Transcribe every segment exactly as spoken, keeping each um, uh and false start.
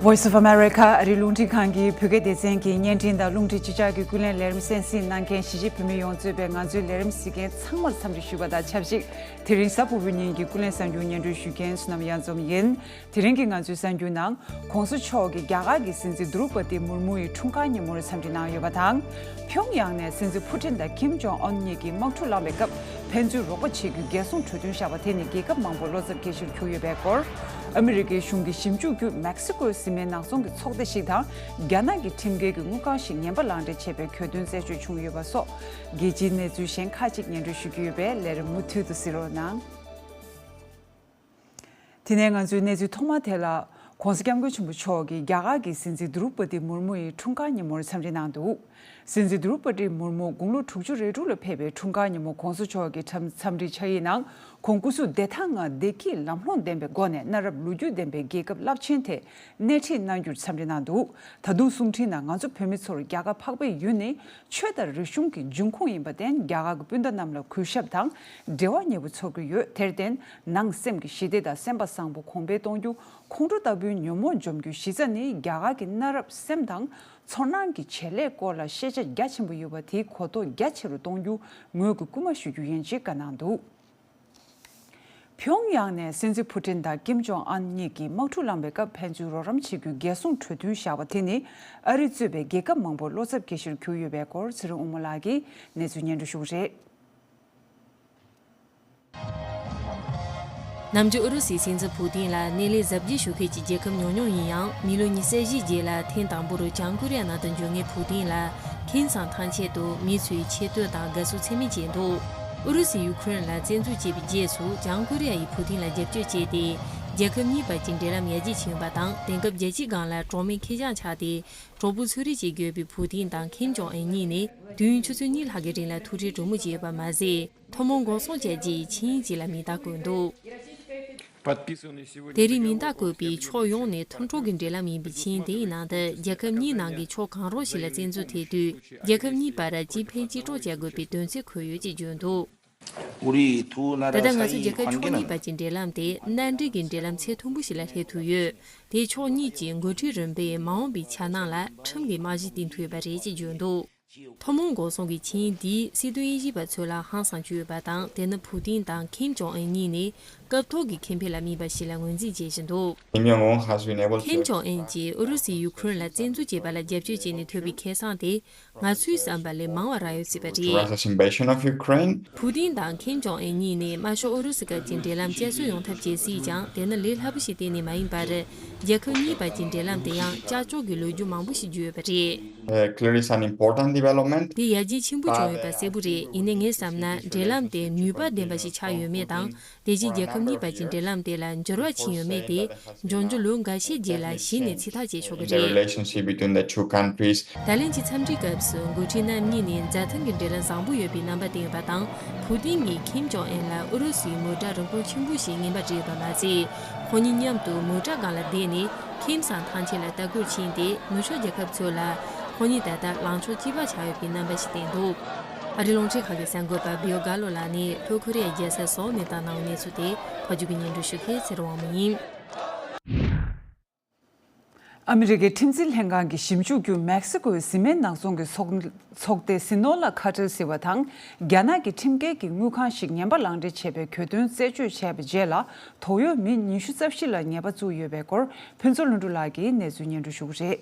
Voice of America ཨ་རིའི་རླུང་འཕྲིན་ཁང་གི་བོད་སྐད་སྡེ་ཚན་གྱི་བརྙན་འཕྲིན་དང་རླུང་འཕྲིན་སྤྱི་ཁྱབ་ཀྱི་ཀུན་གླེང་ལས་རིམ་གསན་གཟིགས་གནང་མཁན་གཞིས་བྱེས་བོད་མི་ཡོངས་གཙོས་པའི་ང་ཚོའི་ལས་རིམ་གཟིགས་མཁན་ཚང་མར་འཚམས་འདྲི་ཞུས་པ་དང་ཆབས་ཅིག་དེ་རིང་གཟའ་ཕུར་བུའི་ཉིན་གྱི་ཀུན་གླེང་གསར་འགྱུར་སྙན་སྒྲོན་ཞུ་མཁན་བསོད་ནམས་གཡང་འཛོམས་ཡིན། དེ་རིང་གི་ང་ཚོའི་གསར་འགྱུར་ནང་། ྋགོང་ས་མཆོག་གིས་རྒྱ་གར་གྱི་སྲིད་འཛིན་དྲུ་པ་ཏི་མུར་མུ་ཡི་འཁྲུངས་སྐར་ཉིན་མོར་འཚམས་འདྲི་གནང་ཡོད་པ་དང་། ཕིའོང་ཡང་ནས་སྲིད་འཛིན་ཕུ་ཏིན་དང་ཀིམ་ཇོང་ཨན་གཉིས་ཀྱིས་དམག་འཁྲུག་བསླངས་པའི་སྐབས་ཕན་ཚུན་རོགས་པ་བྱེད་རྒྱུའི་རྒྱལ་སྲུང་གྲོས་མཐུན་བཞག་པ་དེ་ནི་རྒྱལ་ཁབ་མང་པོར་བློ་འཚབ་སྐྱེ་གཞིར་གྱུར་ཡོད་པའི་སྐོར། ཨ་མི་རི་ཀའི་གཞུང་གི་ཞིབ་འཇུག་བརྒྱུད་མེག་སི་ཀོའི་བཟི་སྨན་ནག་ཚོང་གི་ཚོགས་སྡེ་ཞིག་དང་རྒྱ་ནག་གི་ཁྲིམས་འགལ་གྱི་དངུལ་ཁང་ཞིག་ངན་པ་ལག་འབྲེལ་བྱས་པའི་གྱོད་དོན་རྩད་གཅོད་བྱུང་ཡོད་པ་སོགས། རྒྱལ་སྤྱིའི་གནས་ཚུལ་གཞན་ཁག་ཅིག་སྙན་སྒྲོན་ཞུ་རྒྱུ་ཡོད་པས་ལས་རིམ་མུ་མཐུད་དུ་གཟིགས་རོགས་གནང་། དེ་ནས་ང་ཚོའི་གནས་ཚུལ་ཐོག་མ་དེ་ལ། ྋགོང་ས་ྋསྐྱབས་མགོན་ཆེན་པོ་མཆོག་གིས་རྒྱ་གར་གྱི་སྲིད་འཛིན་དྲུ་པ་ཏི་མུར་མུ་ཡི་འཁྲུངས་སྐར་ཉིན་མོར་འཚམས་འདྲི་གནང་འདུག་སྲིད་འཛིན་དྲུ་པ་ཏི་མུར་མུ་དགུང་ལོ་དྲུག་ཅུ་རེ་དྲུག་ལ་ཕེབས་པའི་འཁྲུངས་སྐར་ཉིན་མོ་ྋགོང་ས་མཆོག་གི་འཚམས་འཚམས་འདྲིའི་ཕྱག་ཡིག་ནང་། ཁོང་སྐུ་གཟུགས་བདེ་ཐང་ངང་བདེ་སྐྱིད་ལམ་ལྷོང་ལྡན་པའི་སྒོ་ནས་གནའ་རབས་ལོ་རྒྱུས་ལྡན་པའི་རྒྱལ་ཁབ་རླབས་ཆེན་དེ་སྣེ་ཁྲིད་གནང་རྒྱུར་འཚམས་འདྲི་གནང་འདུག་ད་དུང་གསུང་འཕྲིན་ནང་ང་ཚོ་བོད་མི་ཚོར་རྒྱ་གར་འཕགས་པའི་ཡུལ་ནི། ཆོས་དང་རིག་གཞུང་གི་འབྱུང་ཁུངས་ཡིན་པར་བརྟེན་རྒྱ་གར་གྱི་སྤུན་ཟླ་རྣམས་ལ་གུས་ཞབས་དང་འབྲེལ་བ་ཉེ་པོ་ཚོར་གྱི་ཡོད། དེར་བརྟེན་ནང་སེམས་ཀྱི་ཞི་བདེ་དང་སེམས་པ་བཟང་པོ་གོང་འཕེལ་གཏོང་རྒྱུ། ཁོང་ཁྲོ་ལྟ་བུའི་ཉོན་མོངས་འཇོམས་རྒྱུའི་གཞི་རྩ་ནི་རྒྱ་གར་གྱི་གནའ་རབས་སེམས་དང་ཚོར་སྣང་གི་བྱེད་ལས་སྐོར་ལ་ཤེས་བྱ་རྒྱ་ཆེན་པོ་ཡོད་པ་དེའི་གོ་རྟོགས་རྒྱ་ཆེ་རུ་གཏོང་རྒྱུ་ངོས་ཀྱིས་སྐུལ་མ་ཞུ་རྒྱུ་ཡིན་ཞེས་བཀའ་གནང་འདུག་ཕིའོང་ཡང་ནས་སྲིད་འཛིན་ཕུ་ཏིན་དང་ཀིམ་ཇོང་ཨན་གཉིས་ཀྱིས་དམག་འཁྲུག་བསླངས་པའི་སྐབས་ཕན་ཚུན་རོགས་རམ་བྱེད་རྒྱུའི་རྒྱལ་སྲུང་གྲོས་མཐུན་བཞག་པ་དེ་ནི་ཨ་རི་གཙོས་པའི་རྒྱལ་ཁབ་མང་པོར་བློ་འཚབ་སྐྱེ་གཞིར་གྱུར་ཡོད་པའི་སྐོར་ཚེ་རིང་དབང་མོ་ལགས་ཀྱིས་གནས་ཚུལ་སྙན་སྒྲོན་ཞུ་གི་རེད། ནམ་རྒྱུན་ཨུ་རུ་སུའི་སྲིད་འཛིན་ཕུ་ཏིན་ལ་སྣེ་ལེན་གཟབ་རྒྱས་ཞུ་མཁན་གྱི་རྒྱལ་ཁབ་ཉུང་ཉུང་ཡིན་ཡང་། མི་ལོ་ཉི་ཤུ་རྩ་བཞི་རྗེས་ལ་ཐེངས་དང་པོ་རུ་བྱང་ཀོ་རི་ཡ་ནང་དུ་འབྱོར་མཁན་ཕུ་ཏིན་ལ་ཁྱིམ་ཚང་ཐམས་ཅད་དུ་མི་ཚོས་ཆེ་བསྟོད་དང་དགའ་བསུ་ཚད་མེད་བྱས་འདུག་ཨུ་རུ་སུས་ཡུ་ཁུ་རེན་ལ་བཙན་འཛུལ་བྱས་པའི་རྗེས་སུ། བྱང་ཀོ་རི་ཡ་ཡིས་ཕུ་ཏིན་ལ་རྒྱབ་སྐྱོར་བྱས་ཏེ། རྒྱལ་ཁབ་གཉིས་བར་གྱི་འབྲེལ་ལམ་ཡར་རྒྱས་ཕྱིན་ཡོད་པ་དང་། དེང་སྐབས་རྒྱལ་སྤྱིའི་སྒང་ལ་གྲོགས་མེད་ཁེར་རྐྱང་ཆགས་ཏེ། གྲོགས་པོ་ཚུར་རེས་བྱེད་དགོས་པའི་ཕུ་ཏིན་དང་ཁིམ་ཇོང་ཨན་གཉིས་ནི། དུས་ཡུན་ཆུ་ཚོད་གཉིས་ལྷག་གི་རིང་ལ་ཐུག་འཕྲད་གྲོས་མོལ་བྱས་ཡོད་པ་མ་ཟད། ཐུན་མོང་འགོག་སྲུང་བྱས་རྗེས་ཆིངས་ཡིག་ཅིག་ལ་མིང་རྟགས་བཀོད་འདུག་དེ་རིང་མིང་རྟགས་བཀོད་པའི་ཕྱོགས་ཡོངས་ནས་མཐུན་གྲོགས་ཀྱི་འབྲེལ་ལམ་ཡིན་པའི་ཆིངས་དེའི་ནང་དུ། རྒྱལ་ཁབ་གཉིས་ནང་གི་ཕྱོགས་གང་རུང་ཞིག་ལ་བཙན་འཛུལ་ཐེབས་དུས། རྒྱལ་ཁབ་གཉིས་བར་གཅིག་ཕན་གཅིག་གྲོགས་བྱ་དགོས་པའི་དོན་ཚན་འཁོད་ཡོད་ཅེས་བརྗོད་འདུག་ད་ལྟ་ང་ཚོའི་རྒྱལ་ཁབ་ཕྱོགས་གཉིས་བར་གྱི་འབྲེལ་ལམ་དེ་མནའ་འབྲེལ་གྱི་འབྲེལ་ལམ་ཚད་མཐོན་པོ་ཞིག་ལ་སླེབས་ཐུབ་ཡོད། དེས་ཕྱོགས་གཉིས་ཀྱི་འགོ་ཁྲིད་རིམ་པས་མ་འོངས་པའི་འཆར་སྣང་ལ་ཁྲིམས་ཀྱི་རྨང་གཞི་བཏིང་ཐུབ་ཡོད་པ་རེད་ཅེས་བརྗོད་འདུག་ཐུན་མོང་འགོག་སྲུང་གི་ཆིངས་ཡིག་འདིས་སྲིད་དོན་དབྱེ་ཞིབ་པ་ཚོ་ལ་ཧང་སང་བྱུང་ཡོད་པ་དང་། དེ་ནི་ཕུ་ཏིན་དང་ཁིམ་ཇོང་ཨན་གཉིས་ནི་སྐབས་ཐོག་གི་ཁེ་ཕན་ལ་དམིགས་པ་ཞིག་ལ་ངོས་འཛིན་བྱེད་བཞིན་འདུག Kim Jong Un has been able to ཁིམ་ཇོང་ཨན་གྱིས་ཨུ་རུ་སུས་ཡུ་ཁུ་རེན་ལ་བཙན་འཛུལ་བྱས་པ་ལ་རྒྱབ་སྐྱོར་བྱས་ནས་ཐོབ་པའི་ཁེ་བཟང་དེ། ང་ཚོའི་བསམ་པ་ལས་མང་བ་རག་ཡོད་སྲིད་པ་རེད། Russia's invasion of Ukraine. ཕུ་ཏིན་དང་ཁིམ་ཇོང་ཨན་གཉིས་ནི་དམར་ཤོག་ཨུ་རུ་སུ་སྐབས་ཀྱི་འབྲེལ་ལམ་བསྐྱར་གསོ་ཡོང་ཐབས་བྱེད་སྲིད་ཀྱང་། དེ་ནི་ལས་སླ་པོ་ཞིག་གཏན་ནས་མ་ཡིན་པར། རྒྱལ་ཁབ་གཉིས་བར་གྱི་འབྲེལ་ལམ་དེ་ཡང་ཀྱག་ཀྱོག་གི་ལོ་རྒྱུས་མང་པོ་ཞིག་བརྒྱུད་ཡོད་པ་རེད། Uh, clearly, it's an important development. འདི་ཡར་རྒྱས་ཆེན་པོ་བྱུང་ཡོད་པ་གསལ་པོ་རེད། ཡིན་ནའི་ངས་བསམ་ན། འབྲེལ་ལམ་དེ་ནུས་པ་ལྡན་པ་ཞིག་ཆགས་ཡོད་མེད་དང་། དེ་བཞིན་རྒྱལ་ཁབ་གཉིས་བར་གྱི་འབྲེལ་ལམ་དེ་ལ་འགྱུར་བ་ཕྱིན་ཡོད་མེད་དེ། འབྱུང་འགྱུར་ལོ་འགའ་ཤས་རྗེས་ལ་གཞི་ནས་ཚིག་ཐག་བཅད་ཆོག་གི་རེད། The relationship between the two countries. ད་ལན་གྱི་འཚམས་འདྲིའི་སྐབས་སུ་འགོ་ཁྲིད་རྣམ་གཉིས་ནས་འཛའ་ཐང་གི་འབྲེལ་ལམ་བཟང་པོ་ཡོད་པའི་རྣམ་པ་བསྟན་ཡོད་པ་དང་། ཕུ་ཏིན་གྱིས་ཁིམ་ཇོང་ཨན་ལ་ཨུ་རུ་སུའི་མོ་ཊ་རིན་གོང་ཆེན་པོ་ཞིག་རྔན་པ་སྤྲད་ཡོད་པ་མ་ཟད། ཁོང་གཉིས་མཉམ་དུ་མོ་ཊ་སྒང་ལ་བསྡད་ནས། ཁྱིམ་ཚང་ཐམས་ཅད་ལ་ལྟ་སྐོར་ཕྱིན་ཏེ། ནུབ་ཕྱོགས་རྒྱལ་ཁབ་ཚོ་ལ་ཁོང་གཉིས་ད་ལྟ་ལངས་ཕྱོགས་གཅིག་པ་ཆགས་ཡོད་པའི་རྣམ་པ་ཞིག་བསྟན་འདུག་ཨ་རིའི་རླུང་འཕྲིན་ཁང་གི་གསར་འགོད་པ་བྷིལ་གྷ་ལོ་ལགས་ནས་ལྷོ་ཁོ་རེ་ཡའི་རྒྱལ་ས་སོལ་ནས་བཏང་གནང་བའི་གནས་ཚུལ་དེ། ཕབ་སྒྱུར་གྱིས་སྙན་སྒྲོན་ཞུ་མཁན་ཚེ་རིང་དབང་མོ་ཡིན། ཨ་མི་རི་ཀའི་ཁྲིམས་འཛིན་ལྷན་ཁང་གི་ཞིབ་འཇུག་བརྒྱུད་མེག་སི་ཀོའི་བཟི་སྨན་ནག་ཚོང་གི་ཚོགས་ཚོགས་སྡེ་སི་ནོ་ལ་ཁ་ཏྲེལ་ཟེར་བ་དང་། རྒྱ་ནག་གི་ཁྲིམས་འགལ་གྱི་དངུལ་ཁང་ཞིག་ངན་པ་ལག་འབྲེལ་བྱས་པའི་གྱོད་དོན་རྩད་གཅོད་བྱས་པའི་རྗེས་ལ། དོགས་ཡོད་མི་ཉི་ཤུ་རྩ་བཞི་ལ་ཉེས་པ་བཙུགས་ཡོད་པའི་སྐོར། ཕུན་ཚོགས་ལྷུན་གྲུབ་ལགས་ཀྱིས་གནས་ཚུལ་སྙན་སྒྲོན་ཞུ་གི་རེད།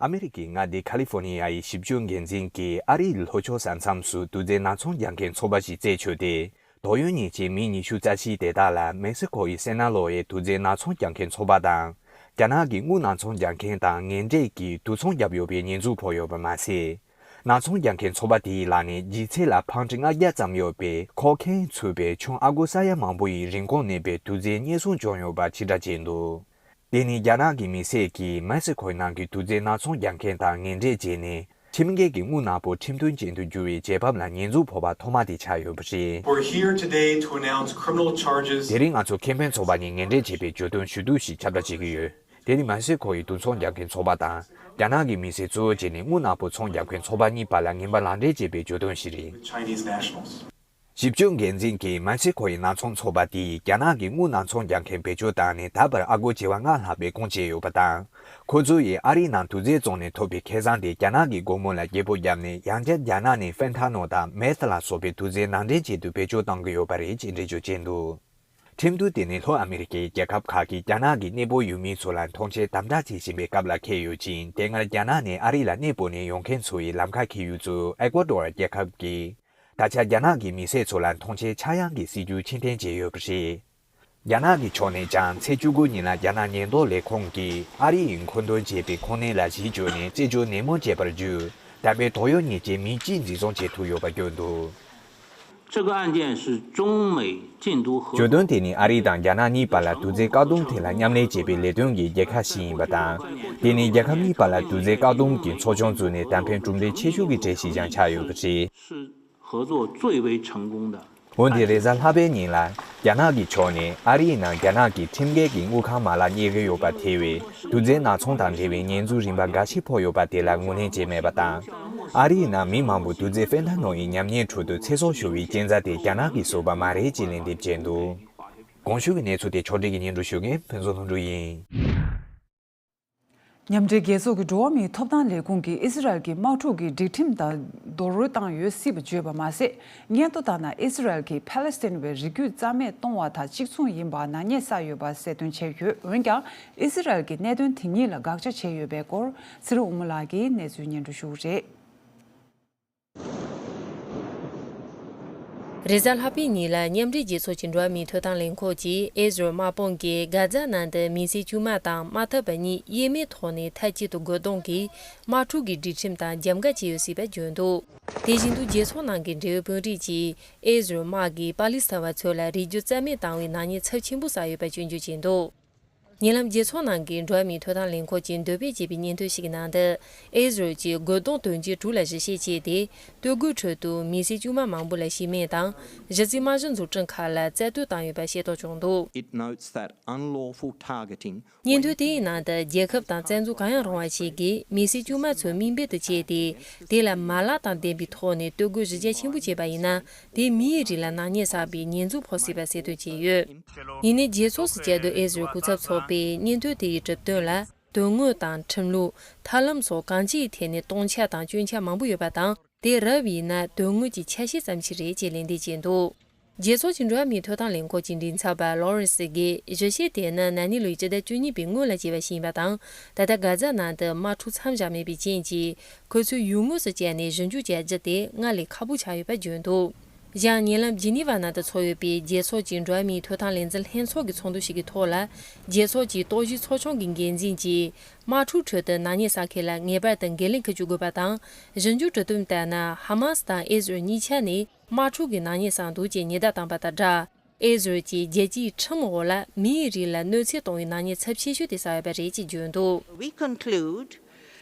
ཨ་མི་རི་ཀའི་མངའ་སྡེ་ཁ་ལི་ཧྥོ་ནི་ཡ་ཡི་ཞིབ་དཔྱོད་འགན་འཛིན་གྱིས་ཨ་རིའི་ལྷོ་ཕྱོགས་ས་མཚམས་སུ་དུག་རྫས་ནག་ཚོང་རྒྱག་མཁན་ཚོགས་པ་ཞིག་རྩད་ཆོད་དེ། དོགས་ཡོད་ཉེས་ཅན་མི་ཉི་ཤུ་རྩ་བཞི་དེ་དག་ལ་མེག་སི་ཀོ་ཡི་སེ་ན་ལོ་ཡའི་དུག་རྫས་ནག་ཚོང་རྒྱག་མཁན་ཚོགས་པ་དང་། རྒྱ་ནག་གི་དངུལ་ནག་ཚོང་རྒྱག་མཁན་དང་ངན་འབྲེལ་གྱིས་དུག་ཚོང་བརྒྱབ་ཡོད་པའི་ཉེས་འཛུགས་ཕོག་ཡོད་པ་མ་ཟད། ནག་ཚོང་རྒྱག་མཁན་ཚོགས་པ་དེའི་ལག་ནས་ལྗིད་ཚད་ལ་ཕའུན་ཌི་ལྔ་བརྒྱ་ཙམ་ཡོད་པའི་ཁོ་ཁེན་ཚུད་པའི་ཆུང་ཨ་སྒོར་ས་ཡ་མང་པོ་ཡི་རིན་གོང་གནས་པའི་དུག་རྫས་རྙེད་སོང་བྱུང་ཡོད་པ་ཕྱིར་བསྒྲགས་བྱས་འདུག་དེ་ནི་རྒྱ་ནག་གི་མི་སེར་གྱིས་མེག་སི་ཀོའི་ནང་གི་དུག་རྫས་ནག་ཚོང་རྒྱག་མཁན་དང་ངན་འབྲེལ་བྱས་ནས། ཁྲིམས་འགལ་གྱི་དངུལ་ནག་པོ་ཁྲིམས་མཐུན་ཅན་དུ་བསྒྱུར་བའི་རྗེས་བབ་ལ་ཉེས་འཛུགས་ཕོག་པ་ཐོག་མ་དེ་ཆགས་ཡོད་པ་རེད། We're here today to announce criminal charges. དེ་རིང་ང་ཚོ་ཁེ་ཕན་ཚོགས་པ་གཉིས་ངན་འབྲེལ་བྱས་པའི་གྱོད་དོན་ཞུ་གཏུག་ཞིག་ཁྱབ་བསྒྲགས་བྱེད་ཀྱི་ཡོད། དེ་ནི་མེག་སི་ཀོ་ཡི་དུག་ཚོང་རྒྱག་མཁན་ཚོགས་པ་དང་། རྒྱ་ནག་གི་མི་སེར་གཙོ་བོ་བྱས་ནས་དངུལ་ནག་པོ་ཚོང་རྒྱག་མཁན་ཚོགས་པ་གཉིས་བར་ལ་ངན་པ་ལག་འབྲེལ་བྱས་པའི་གྱོད་དོན་ཞིག་རེད། With Chinese nationals. ཞིབ་དཔྱོད་འགན་འཛིན་གྱིས་མེག་སི་ཁོ་ཡི་ནག་ཚོང་ཚོགས་པ་དེས་རྒྱ་ནག་གིས་དངུལ་ནག་ཚོང་རྒྱག་མཁན་བེད་སྤྱོད་བཏང་ནས་ད་བར་ཨ་སྒོར་བྱེ་བ་ལྔ་ལྷག་པའི་བཀོག་བྱས་ཡོད་པ་དང་། ཁོ་ཚོ་ཡིས་ཨ་རིའི་ནང་དུག་རྫས་བཙོངས་ནས་ཐོབ་པའི་ཁེ་བཟང་དེ་རྒྱ་ནག་གི་སྒོར་མོ་ལ་བརྗེ་པོ་བརྒྱབ་ནས་ཡང་བསྐྱར་རྒྱ་ནག་ནས་ཧྥེན་ཐ་ནོ་དང་མེ་ཐི་ལ་སོགས་པའི་དུག་རྫས་ནང་འདྲེན་ཆེད་དུ་བེད་སྤྱོད་གཏོང་གི་ཡོད་པ་རེད་ཅེས་འགྲེལ་བརྗོད་བྱས་འདུག་ཁྲིམས་མཐུན་དེ་ནི་ལྷོ་ཨ་མེ་རི་ཀའི་རྒྱལ་ཁབ་ཁག་གིས་རྒྱ་ནག་གི་གནས་སྤོ་ཡུལ་མི་ཚོ་ལ་མཐོང་ཆེན་དམ་དྲག་བྱེད་བཞིན་པའི་སྐབས་ལ་འཁེལ་ཡོད་ཅིང་། དེ་སྔར་རྒྱ་ནག་ནས་ཨ་རི་ལ་གནས་སྤོ་ནས་ཡོང་མཁན་ཚོ་ཡི་ལམ་ཁ་འཁེལ་ཡུལ་གཙོ་ཨེ་ཀོ་ཏོར་རྒྱལ་ཁབ་ཀྱིས། ད་ཆ་རྒྱ་ནག་གི་མི་སེར་ཚོ་ལ་མཐོང་ཆེན་ཆག་ཡང་གི་སྲིད་ཇུས་ཕྱིར་འཐེན་བྱས་ཡོད་པ་རེད། རྒྱ་ནག་གི་ཕྱོགས་ནས་ཀྱང་ཚེས་བཅུ་དགུ་ཉིན་ལ་རྒྱ་ནག་ཉེན་རྟོག་ལས་ཁུངས་ཀྱིས་ཨ་རི་ཡི་མཁོ་འདོན་བྱས་པའི་ཁུངས་སྣེ་ལ་གཞི་བཅོལ་ནས་རྩད་གཅོད་ནན་མོ་བྱས་པར་བརྒྱུད། དམ་པའི་ཏོག་དབྱིབས་ཉེས་ཅན་མི་གཅིག་འཛིན་བཟུང་བྱེད་ཐུབ་ཡོད་པ་བརྗོད་འདུག 这个案件是中美禁毒合作 བརྗོད་དོན་དེ་ནི་ཨ་རི་དང་རྒྱ་ནག་གཉིས་བར་ལ་དུག་རྫས་བཀག་སྡོམ་ཐད་ལ་མཉམ་ལས་བྱེད་པའི་ལས་དོན་གྱི་རྒྱལ་ཁ་ཞིག་ཡིན་པ་དང་། དེ་ནི་རྒྱལ་ཁབ་གཉིས་བར་ལ་དུག་རྫས་བཀག་སྡོམ་གྱི་ཚོགས་ཆུང་བཙུགས་ནས་ད་ཕན་གྲུབ་འབྲས་ཆེ་ཤོས་ཀྱི་གྲས་ཤིག་ཀྱང་ཆགས་ཡོད་པ་རེད། 合作最为成功的。 འོན་ཏེ་རེས་གཟའ་ལྷག་པའི་ཉིན་ལ་རྒྱ་ནག་གི་ཕྱོགས་ནས་ཨ་རིའི་ནང་རྒྱ་ནག་གི་ཁྲིམས་འགལ་གྱི་དངུལ་ཁང་མ་ལག་རྙེད་ཀྱི་ཡོད་པ་ཐེ་བའི་དུག་རྫས་ནག་ཚོང་དང་འབྲེལ་བའི་ཉེས་འཛུགས་རིམ་པ་འགའ་ཞིག་ཕོག་ཡོད་པ་དེ་ལ་ངོས་ལེན་བྱས་མེད་པ་དང་། ཨ་རིའི་ནང་མི་མང་པོ་དུག་རྫས་ཧྥེན་ཐ་ནོ་ཡི་ཉམས་ཉེས་ཁྲོད་དུ་ཚེ་སྲོག་ཤོར་བའི་རྐྱེན་རྩ་དེ་རྒྱ་ནག་གིས་བཟོས་པ་མ་རེད་ཅེས་ལན་འདེབས་བྱས་འདུག་གོང་ཞུས་ཀྱི་གནས་ཚུལ་དེ་ཕྱོགས་སྒྲིག་གིས་སྙན་སྒྲོན་ཞུ་མཁན་ཕུན་ཚོགས་ལྷུན་གྲུབ་ཡིན། མཉམ་འབྲེལ་རྒྱལ་ཚོགས་ཀྱི་འགྲོ་བ་མིའི་ཐོབ་ཐང་ལས་ཁུངས་ཀྱིས་ཨི་སི་རལ་གྱི་དམག་འཁྲུག་གི་སྒྲིག་ཁྲིམས་དང་རྡོག་རོལ་བཏང་ཡོད་སྲིད་པ་བརྗོད་པ་མ་ཟད། སྔོན་དུ་ལྟར་ན་ཨི་སི་རལ་གྱིས་ཕཱ་ལེ་སི་ཐན་བའི་རིགས་རྒྱུད་རྩ་མེད་གཏོང་བ་དང་གཅིག་མཚུངས་ཡིན་པར་ནག་ཉེས་བསགས་ཡོད་པ་གསལ་སྟོན་བྱས་ཡོད། འོན་ཀྱང་ཨི་སི་རལ་གྱིས་གནད་དོན་དེ་གཉིས་ལ་དགག་བྱ་བྱས་ཡོད་པའི་སྐོར་ཚེ་རིང་དབུ་མ་ལགས་ཀྱིས་གནས་ཚུལ་སྙན་སྒྲོན་ཞུ་གི་རེད། རེས་གཟའ་ལྷག་པའི་ཉིན་ལ་མཉམ་འབྲེལ་རྒྱལ་ཚོགས་ཀྱི་འགྲོ་བ་མིའི་ཐོབ་ཐང་ལས་ཁུངས་ཀྱིས་ཨེ་ཟི་རལ་དམག་དཔུང་གིས་གྷ་ཛ་ནང་དུ་མི་སེར་དཀྱུས་མ་དང་དམག་འཐབ་པ་གཉིས་དབྱེར་མེད་ཐོག་ནས་མཐའ་གཅིག་ཏུ་རྒོལ་རྡུང་གིས་དམག་འཁྲུག་གི་སྒྲིག་ཁྲིམས་དང་རྒྱབ་འགལ་བྱས་ཡོད་སྲིད་པ་བརྗོད་འདུག་དེ་བཞིན་དུ་རྒྱལ་ཚོགས་ནང་གི་འབྲེལ་ཡོད་དཔོན་རིགས་ཀྱིས་ཨེ་ཟི་རལ་དམག་གིས་པ་ལི་སི་ཐན་བ་ཚོ་ལ་རིགས་རྒྱུད་རྩ་མེད་བཏང་བའི་ནག་ཉེས་ཚབས་ཆེན་པོ་བསགས་ཡོད་པ་སྐྱོན་བརྗོད་བྱས་འདུག་ཉེ་ལམ་རྒྱལ་ཚོགས་ནང་གི་འགྲོ་བ་མིའི་ཐོབ་ཐང་ལས་ཁུངས་ཀྱིས་འདོན་སྤེལ་བྱས་པའི་སྙན་ཐོ་ཞིག་གི་ནང་དུ། ཨེ་ཟི་རལ་གྱིས་རྒོལ་རྡུང་དོན་རྐྱེན་དྲུག་ལ་གཞི་བྱས་བྱས་ཏེ། སྟོད་རྒོལ་ཁྲོད་དུ་མི་སེར་དཀྱུས་མ་མང་པོ་ལ་ཤི་རྨས་དང་། གཞི་རྩའི་དམག་གཞི་འཛུགས་སྐྲུན་ཁག་ལ་རྩ་གཏོར་བཏང་ཡོད་པ་ཤེས་རྟོགས་བྱུང་འདུག It notes that unlawful targeting སྙན་ཐོ་དེའི་ནང་དུ། རྒྱལ་ཁབ་དང་རྩ་འཛུགས་གང་ཡང་རུང་བ་ཞིག་གིས་མི་སེར་དཀྱུས་མ་ཚོ་དམིགས་འབེན་དུ་བྱས་ཏེ། དེ་ལ་མ་ལག་དང་ལྡན་པའི་ཐོག་ནས་སྟོད་རྒོལ་གཞི་རྒྱ་ཆེན་པོ་བྱས་པ་ཡིན་ན། དེས་མིའི་རིགས་ལ་ནག་ཉེས་བསགས་པའི་ཉེས་འཛུགས་ཕོག་སྲིད་པ་གསལ་སྟོན་བྱས་ཡོད། ཡིན་ནའི་རྒྱལ་ཚོགས་སུ་བཅའ་སྡོད་ཨེ་ཟི་རལ་སྐུ་ཚབ་ཚོགས་པས་སྙན་ཐོ་དེ་ཡི་གྲུབ་དོན་ལ། དོན་དངོས་དང་ཁྲིམས་ལུགས། ཐབས་ལམ་སོགས་གང་ཅིའི་ཐད་ནས་སྟོང་ཆ་དང་སྐྱོན་ཆ་མང་པོ་ཡོད་པ་དང་། དེ་རབ་ཡིན་ན་དོན་དངོས་ཀྱི་ཆ་ཤས་ཙམ་ཞིག་རེད་ཅེས་ལན་འདེབས་བྱས་འདུག་རྒྱལ་ཚོགས་ཀྱི་འགྲོ་བ་མིའི་ཐོབ་ཐང་ལས་ཁུངས་ཀྱི་མགྲིན་ཚབ་པ་ལོ་རེན་སི་གིས་གཞི་བྱས་དེ་ནི་ན་ནིང་ལོའི་སྤྱི་ཟླ་བཅུ་གཉིས་པའི་སྔོན་ལ་སྐྱེས་པ་ཞིག་ཡིན་པ་དང་། ད་ལྟ་གྷ་ཛ་ནང་དུ་དམག་འཁྲུག་མཚམས་བཞག་མེད་པའི་རྐྱེན་གྱིས། ཁོ་ཚོས་ཡུལ་དངོས་སུ་བསྐྱལ་ནས་ཞིབ་འཇུག་བྱ་རྒྱུ་དེ་སྔར་ལས་ཁག་པོ་ཆགས་ཡོད་པ་བརྗོད་འདུག་ཡང་ཉེ་ལམ་ཇི་ནི་ཝ་ནང་དུ་ཚོགས་ཡོད་པའི་རྒྱལ་ཚོགས་ཀྱི་འགྲོ་བ་མིའི་ཐོབ་ཐང་ལས་འཛིན་ལྷན་ཚོགས་ཀྱི་ཚོགས་འདུ་ཞིག་གི་ཐོག་ལ། རྒྱལ་ཚོགས་ཀྱི་རྟོག་ཞིབ་ཚོགས་ཆུང་གི་འགན་འཛིན་གྱིས། དམག་འཁྲུག་ཁྲོད་དུ་ནག་ཉེས་བསགས་མཁན་ལ་ངེས་པར་དུ་འགན་ལེན་འཁུར་རྒྱུ་དགོས་པ་དང་། ཞིབ་འཇུག་གྲུབ་དོན་ལྟར་ན། ཧ་མ་སི་དང་ཨེ་ཟི་རལ་གཉིས་ཆ་ནས་དམག་འཁྲུག་གི་ནག་ཉེས་བསགས་འདུག་ཅེས་ཉེན་བརྡ་བཏང་པ་དང་སྦྲགས། ཨེ་ཟི་རལ་གྱིས་རྒྱལ་སྤྱིའི་ཁྲིམས་འོག་ལ་མིའི་རིགས་ལ་གནོད་འཚེ་གཏོང་བའི་ནག་ཉེས་ཚབས་ཆེ་ཤོས་དེ་བསགས་ཡོད་པ་རེད་ཅེས་བརྗོད་འདུག We conclude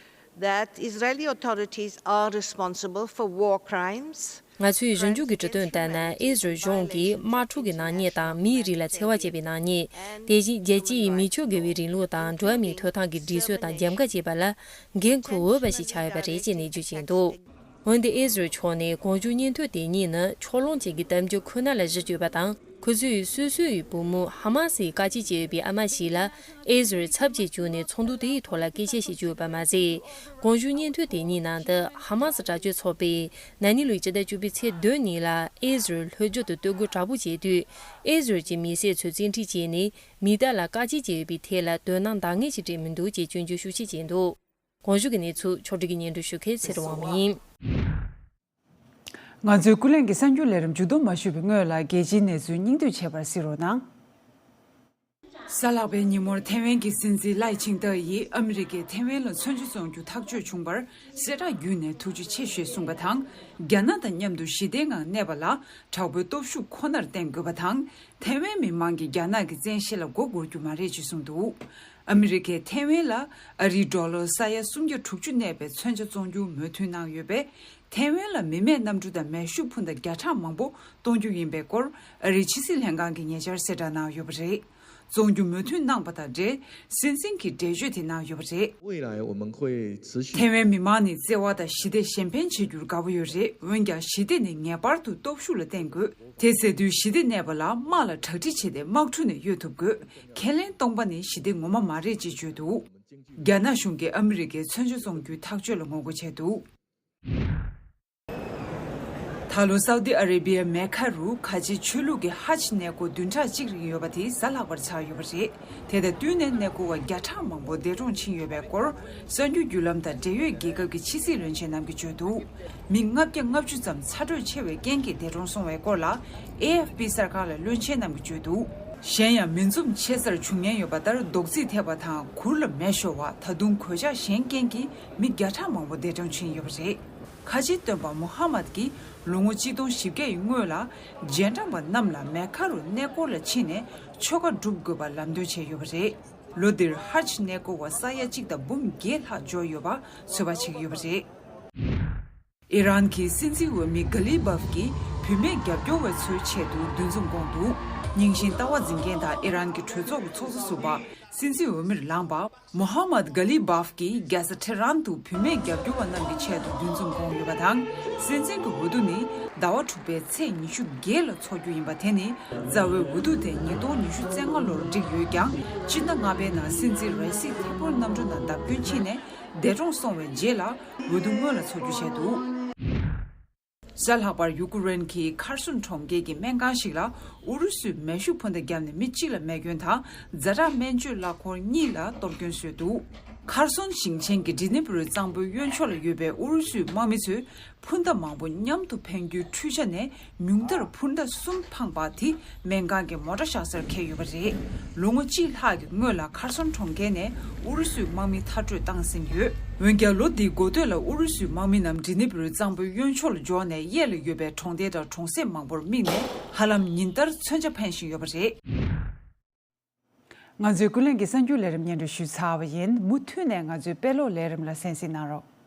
that Israeli authorities are responsible for war crimes. ང་ཚོས་ཞིབ་འཇུག་གི་གྲུབ་དོན་ལྟར་ན། ཨེ་ཟི་རལ་གཞུང་གིས་དམག་འཁྲུག་གི་ནག་ཉེས་དང་མིའི་རིགས་ལ་འཚེ་བ་བྱས་པའི་ནག་ཉེས། དེ་བཞིན་རྒྱལ་སྤྱིའི་མི་ཆོས་དགེ་བའི་རིང་ལུགས་དང་འགྲོ་བ་མིའི་ཐོབ་ཐང་གི་སྒྲིག་སྲོལ་དང་རྒྱབ་འགལ་བྱས་པ་ལ་འགན་འཁུར་འོས་པ་ཞིག་ཆགས་ཡོད་པ་རེད་ཅེས་ནས་བརྗོད་བཞིན་འདུག་འོན་ཏེ་ཨེ་ཟི་རལ་ཕྱོགས་ནས་གོང་ཞུས་སྙན་ཐོ་དེ་གཉིས་ནི་ཕྱོགས་ལྷུང་ཅན་གྱི་གཏམ་རྒྱུད་ཁོ་ན་ལ་གཞི་བཅོལ་བ་དང་། ཁོ་ཚོས་སོ་སོའི་བུ་མོ་ཧ་མ་སིའི་བཀག་སྐྱིལ་བྱས་ཡོད་པའི་ཨ་མ་ཞིག་ལ་ཨེ་ཟི་རལ་ཚབ་བྱེད་བཅུག་ནས་ཚོགས་འདུ་དེའི་ཐོག་ལ་སྐད་ཆ་བཤད་བཅུག་ཡོད་པ་མ་ཟད། གོང་ཞུས་སྙན་ཐོ་དེ་གཉིས་ནང་དུ་ཧ་མ་སི་དྲག་སྤྱོད་ཚོགས་པས་ན་ནིང་ལོའི་སྤྱི་ཟླ་བཅུ་པའི་ཚེས་བདུན་ཉིན་ལ་ཨེ་ཟི་རལ་ལྷོ་རྒྱུད་དུ་སྟོད་རྒོལ་དྲག་པོ་བྱས་དུས། ཨེ་ཟི་རལ་གྱི་མི་སེར་ཚོས་བཙན་ཁྲིད་བྱས་ནས་མི་དག་ལ་བཀག་སྐྱིལ་བྱས་ཡོད་པའི་ཐད་ལ་དོ་སྣང་འདང་ངེས་ཤིག་སྤྲད་མི་འདུག་ཅེས་སྐྱོན་བརྗོད་ཤུགས་ཆེ་བྱས་འདུག་གོང་ཞུས་ཀྱི་གནས་ཚུལ་ཕྱོགས་སྒྲིག་གིས་སྙན་སྒྲོན་ཞུ་མཁན་ཚེ་རིང་དབང་མོ་ཡིན། ང་ཚོའི་ཀུན་གླེང་གི་གསར་འགྱུར་ལས་རིམ་མཇུག་བསྡོམས་མ་ཞུས་པའི་སྔོན་ལ། རྒྱལ་སྤྱིའི་གནས་ཚུལ་སྙིང་བསྡུས་བྱས་པར་གཟིགས་རོགས་གནང་། གཟའ་ལྷག་པའི་ཉིན་མོར་ཐེ་ཝན་གྱི་སྲིད་འཛིན་ལའེ་ཆིང་ཏེ་ཡིས་ཨ་མི་རི་ཀས་ཐེ་ཝན་ལ་མཚོན་ཆ་བཙོང་རྒྱུ་ཐག་གཅོད་བྱུང་བར་གསལ་བསྒྲགས་བརྒྱུད་ནས་ཐུགས་རྗེ་ཆེ་ཞེས་གསུངས་པ་དང་། རྒྱ་ནག་དང་མཉམ་དུ་ཞི་བདེའི་ངང་གནས་པ་ལ་དྲག་པོའི་སྟོབས་ཤུགས་ཁོ་ནར་བརྟེན་དགོས་པ་དང་། ཐེ་ཝན་མི་མང་གིས་རྒྱ་ནག་གི་བཙན་ཤེད་ལ་མགོ་སྒུར་རྒྱུ་མ་རེད་ཅེས་གསུངས་འདུག་ཨ་མི་རི་ཀས་ཐེ་ཝན་ལ་ཨ་རིའི་ཌོ་ལར་ས་ཡ་སུམ་བརྒྱ་དྲུག་ཅུ་གནས་པའི་མཚོན་ཆ་བཙོང་རྒྱུར་མོས་མཐུན་གནང་ཡོད་པས། ཐེ་ཝན་ལ་མི་མེད་གནམ་གྲུ་དང་མེ་ཤུགས་འཕུར་མདའ་བརྒྱ་ཕྲག་མང་པོ་གཏོང་རྒྱུ་ཡིན་པའི་སྐོར་ཨ་རིའི་ཕྱི་སྲིད་ལྷན་ཁང་གིས་ཉེ་ཆར་གསལ་བསྒྲགས་གནང་ཡོད་པ་རེད། བཙོང་རྒྱུ་མོས་མཐུན་གནང་པ་དང་འབྲེལ། སྲིད་འཛིན་གྱིས་འགྲེལ་བརྗོད་དེ་གནང་ཡོད་པ་རེད། 未来我们会持续 ཐེ་ཝན་མི་དམངས་ནི་བརྩེ་བ་དང་ཞི་བདེ་གཞན་ཕན་བྱེད་རྒྱུར་དགའ་པོ་ཡོད་རེད། འོན་ཀྱང་ཞི་བདེ་ནི་ངེས་པར་དུ་སྟོབས་ཤུགས་ལ་བརྟེན་དགོས། དེ་ཟེར་དུས་ཞི་བདེ་གནས་པ་ལ་དམག་ལ་གྲ་སྒྲིག་བྱས་ཏེ་དམག་འཁྲུག་ནས་གཡོལ་ཐུབ་དགོས། ཁས་ལེན་སྟོང་པ་ནི་ཞི་བདེ་ངོ་མ་མ་རེད་ཅེས་བརྗོད་འདུག་རྒྱ་ནག་གཞུང་གིས་ཨ་མི་རི་ཀའི་མཚོན་ཆ་བཙོང་རྒྱུའི་ཐག་གཅོད་ལ་ངོ་རྒོལ་བྱས་འདུག་ད་ལོ་སའུ་ཏི་ཨ་རེ་བྷི་ཡའི་མེ་ཁ་རུ་ཁ་ཆེའི་ཆོས་ལུགས་ཀྱི་ཧ་ཇི་གནས་སྐོར་བདུན་ཕྲག་གཅིག་རིང་ཡོད་པ་དེ་གཟའ་ལྷག་པར་ཆགས་ཡོད་པ་རེད། དེ་དང་བསྟུན་ནས་གནས་སྐོར་བ་བརྒྱ་ཕྲག་མང་པོ་འདས་གྲོངས་ཕྱིན་ཡོད་པའི་སྐོར་གསར་འགྱུར་བརྒྱུད་ལམ་དང་འབྲེལ་ཡོད་རྒྱལ་ཁབ་ཀྱི་ཕྱི་སྲིད་བློན་ཆེན་རྣམས་ཀྱིས་བརྗོད་འདུག་མི་ལྔ་བརྒྱ་ལྔ་བཅུ་ཙམ་ཚ་དྲོད་ཆེ་བའི་རྐྱེན་གྱིས་འདས་གྲོངས་སོང་བའི་སྐོར་ལ་ཨེ་ཨེཕ་པི་གསར་ཁང་ལ་བློན་ཆེན་རྣམས་ཀྱིས་བརྗོད་འདུག་གཞན་ཡང་མི་འཛོམས་ཆེ་སར་བྱུང་ཉེན་ཡོད་པ་ལྟར་རྡོག་རྫིས་ཐེབས་པ་དང་གུར་ལ་མེ་ཤོར་བ། ད་དུང་གོད་ཆག་གཞན་རྐྱེན་གྱིས་མི་བརྒྱ་ཕྲག་མང་པོ་འདས་གྲོངས་ཕྱིན་ཡོད་པ་རེད། ཁ་ཆེའི་སྟོན་པ་མུ་ཧམ་མད་ཀྱིས་ལོ་ངོ་གཅིག་སྟོང་བཞི་བརྒྱ་ཡི་སྔོན་ལ་རྗེས་འབྲང་པ་རྣམས་ལ་མེ་ཁ་རུ་གནས་སྐོར་ལ་ཕྱིན་ནས་ཆོ་ག་སྒྲུབ་དགོས་པ་ལམ་སྟོན་བྱས་ཡོད་པ་རེད། ལོ་འདིར་ཧ་ཇི་གནས་སྐོར་བ་ས་ཡ་གཅིག་དང་འབུམ་བརྒྱད་ལྷག་འབྱོར་ཡོད་པ་ཚོད་དཔག་བྱེད་ཀྱི་ཡོད་པ་རེད། ཨི་རན་གྱི་སྲིད་འཛིན་འོས་མི་ག་ལི་བྷབ་ཀྱིས་བུད་མེད་རྒྱབ་སྐྱོར་བ་ཚོའི་ཆེད་དུ་འདུ་འཛོམས་བསྐོངས་འདུག་རྙིང་ཞེན་ལྟ་བ་འཛིན་མཁན་དང་ཨི་རན་གྱི་གྲོས་ཚོགས་ཀྱི་ཚོགས་གཙོ་ཟུར་པ་སྲིད་འཛིན་འོས་མིར་ལངས་པ། མོ་ཧམ་མད་གྷ་ལི་བྷབ་ཀྱིས་རྒྱལ་ས་ཐེ་རན་དུ་བུད་མེད་རྒྱབ་སྐྱོར་བ་རྣམས་ཀྱི་ཆེད་དུ་འདུ་འཛོམས་བསྐོངས་ཡོད་པ་དང་། སྲིད་འཛིན་གྱི་འོས་བསྡུ་ནི་ཟླ་བ་དྲུག་པའི་ཚེས་ཉི་ཤུ་བརྒྱད་ལ་འཚོགས་རྒྱུ་ཡིན་པ། དེ་ནི་རྩ་བའི་འོས་བསྡུ་དེ་ཉིས་སྟོང་ཉི་ཤུ་རྩ་ལྔ་ལོར་བསྒྲིགས་ཡོད་ཀྱང་། སྤྱི་ཟླ་ལྔ་པའི་ནང་སྲིད་འཛིན་རེ་སི་ཐེ་པོར་གནམ་གྲུ་ནང་བརྡབ་སྐྱོན་ཕྱིན་ནས་འདས་གྲོངས་སོང་བའི་རྗེས་ལ་འོས་བསྡུ་སྔོན་ལ་འཚོགས་རྒྱུ་བྱས་འདུག་གཟའ་ལྷག་པར་ཡུ་ཀུ་རེན་གྱི་ཁར་སོན་གྲོང་ཁྱེར་གྱི་སྨན་ཁང་ཞིག་ལ་ཨུ་རུ་སུས་མེ་ཤུགས་འཕུར་མདའ་བརྒྱབ་ནས་མི་གཅིག་ལ་རྨས་སྐྱོན་དང་། ཛ་དྲག་སྨན་བཅོས་གླ་འཁོར་གཉིས་ལ་གཏོར་སྐྱོན་བཟོས་འདུག་ཁར་སོན་ཞིང་ཆེན་གྱི་ཌི་ནི་པུ་རུ་གཙང་པོའི་གཡོན་ཕྱོགས་ལ་ཡོད་པའི་ཨུ་རུ་སུའི་དམག་མི་ཚོས་འཕུར་མདའ་མང་པོ་མཉམ་དུ་འཕེན་རྒྱུའི་འཕྲུལ་ཆ་ནས་ཉུང་མཐར་འཕུར་མདའ་གསུམ་འཕངས་པ་དེ་སྨན་ཁང་གི་མོ་ཊ་བཞག་སར་འཁེལ་ཡོད་པ་རེད། ལོ་ངོ་གཅིག་ལྷག་གི་སྔོན་ལ་ཁར་སོན་གྲོང་ཁྱེར་ནས་ཨུ་རུ་སུའི་དམག་མི་མཐར་སྐྲོད་བཏང་ཟིན་ཡོད། འོན་ཀྱང་ལོ་འདིའི་འགོ་སྟོད་ལ་ཨུ་རུ་སུའི་དམག་མི་རྣམས་ཌི་ནི་པུ་རུ་གཙང་པོའི་གཡོན་ཕྱོགས་ལ་འབྱོར་ནས་གཡས་ལ་ཡོད་པའི་གྲོང་སྡེ་དང་གྲོང་གསེབ་མང་པོར་དམིགས་ནས་ཧ་ལམ་ཉིན་ལྟར་མཚོན་ཆ་འཕེན་བཞིན་ཡོད་པ་རེད། ང་ཚོའི་ཀུན་གླེང་གི་གསར་འགྱུར་ལས་རིམ་སྙན་སྒྲོན་ཞུས་ཚར་བ་ཡིན། མུ་མཐུད་ནས་ང་ཚོའི་དཔེ་ཀློག་ལས་རིམ་ལ་གསན་གཟིགས་གནང་རོགས།